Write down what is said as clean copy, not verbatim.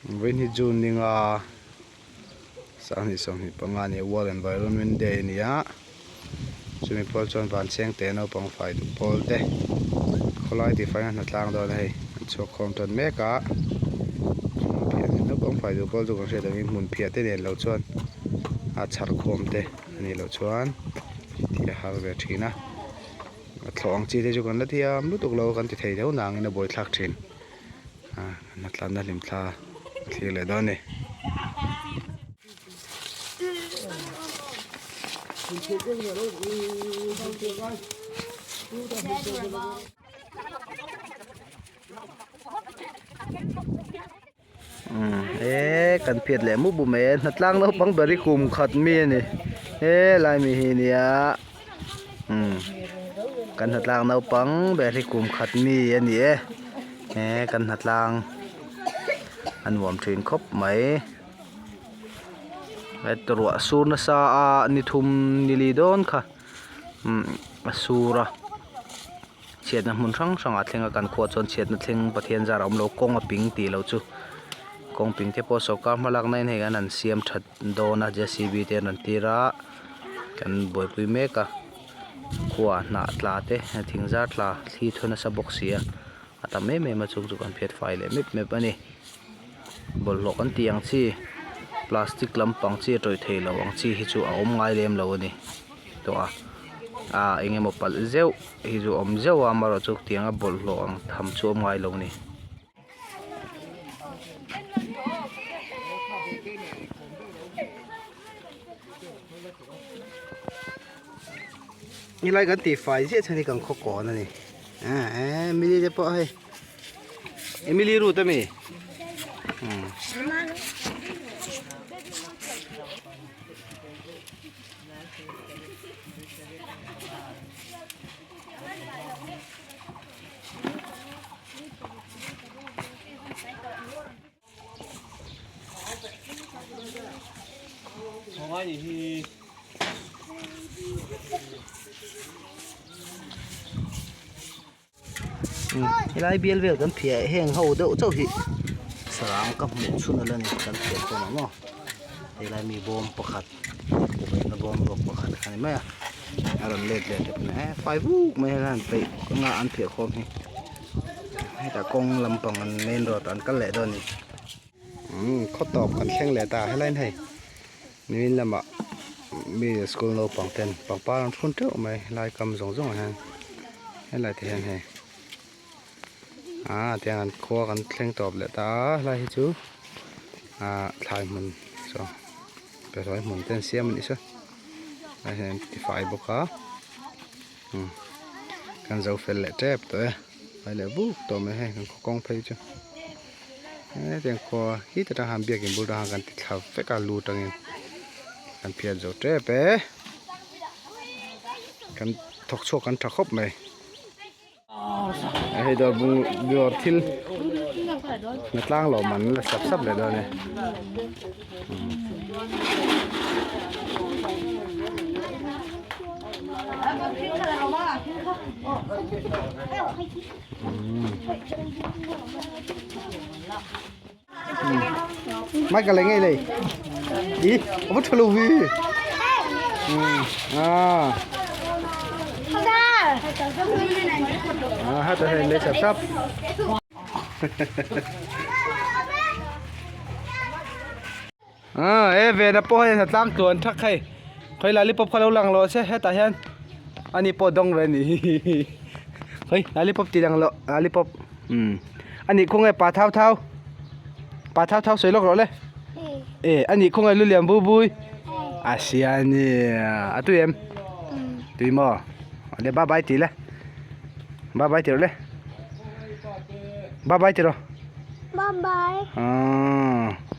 Vawiin hi June ni nga 2025 a ni a World Environment Day a ni a chumi pawl chuan van cheng teh naupang fai duh pawl te khawlai tihfaina hna tlang dawn a hei an chhuak khawm tan mek a naupang fai duh pawl chu kan hriat angin hmun phiah te nen lo chuan a chhar khawm te a nih loh chuan tih a har ve thin a a thlawh ang chi te chu kan la thiam lutuk lo kan ti thei deuh nangin a buaithlak thin. A hna tlanna hlim thla a thlir leh dawn a ni. E kan phiat leh mup mup mai e hnatlang naupang ber hi kum khat mi a ni helai mi hi nia umm kan hnatlang naupang ber hi kum khat mi a ni e he kan hnatlang a nuam thin khawp mai he ruah sur nasa a ni thum ni li dawn kha umm a sur a. Chhiatna hmun hrang hrangah thleng a kan khuah chuan chhiatna thleng Pathian zar a awm lo kawng a ping tih loh chu kawng ping te pawh sawrkar hma lakna in hei an han siam that dawn a J C B te an rawn tir a kan buaipui mek a khua hnah tla te thing zar tla thli thaw nasa bawk si a a tam em em a chung chu kan phiat fai leh mep mep a ni bawlhhlawh kan tih ang chi plastic lampang chi a tawih thei lo ang chi hi chu a awm ngai lem lo a ni. tawh a ah eng emaw palh zeuh hi chu awm zeuh a amaherawh chu tianga bawlhhlawh ang tham chu awm ngai lo a ni. Helai kan tih fai ziah chhan hi kan khaw kawn a ni eh Emily te pawh hei Emily root ami umm. Helai bial vel kan phiah heng ho deuh chauh hi sarang ka hmuh chhun ala ni kan phiah tawn ang aw helai mi bawm pakhat na bawm bawk pakhat a ni mai a a rawn let leh tep mai e fai vuk mai hian an peih anga an phiah khawm hi hetah kawng lampang an main road ah an kal leh dawn a ni umm khaw tawp kan thleng leh ta helaiin hei nimin lamah mi school naupang ten pangpar an thlun teuh mai helai kam zawng zawng ah hian helai te hian hei ah tiang an khua kan thleng tawp leh ta a helai hi chu ah thlai hmun saw pehlawi hmun te an siam a nih saw helai hian an tifai bawk a umm kan zo fel leh tep tawh e fai leh vuk tawh mai hei kan khaw kawng phei chu hetiang khua hi ta tang han biakin bul tang kan ti thla vek a lu tangin kan phiat zo tep e kan thawk chhuak kan tha khawp mai hei dawr bung dawr thil na tlang lo man la sap sap leh dawn e. Mai ka lấy ngay này. Ý, có bất thlu vi. À. À, hát tới lấy sắp sắp. À, e về na pawh hei tlang tluan thak hei. Khoi lollipop kha lo lang lo se hetah hian ani pawh dawng ve ni. Khoi lollipop ti lang lo lollipop. Um ani khawnge pa thau thau. Pa thau thau sawi lawk rawh le. E ani khawnge lu lian bu bui. A sia ni a tui em. Tui maw. Le bye bye ti le. Bye bye ti rawh le. Bye bye ti rawh. Bye bye. À.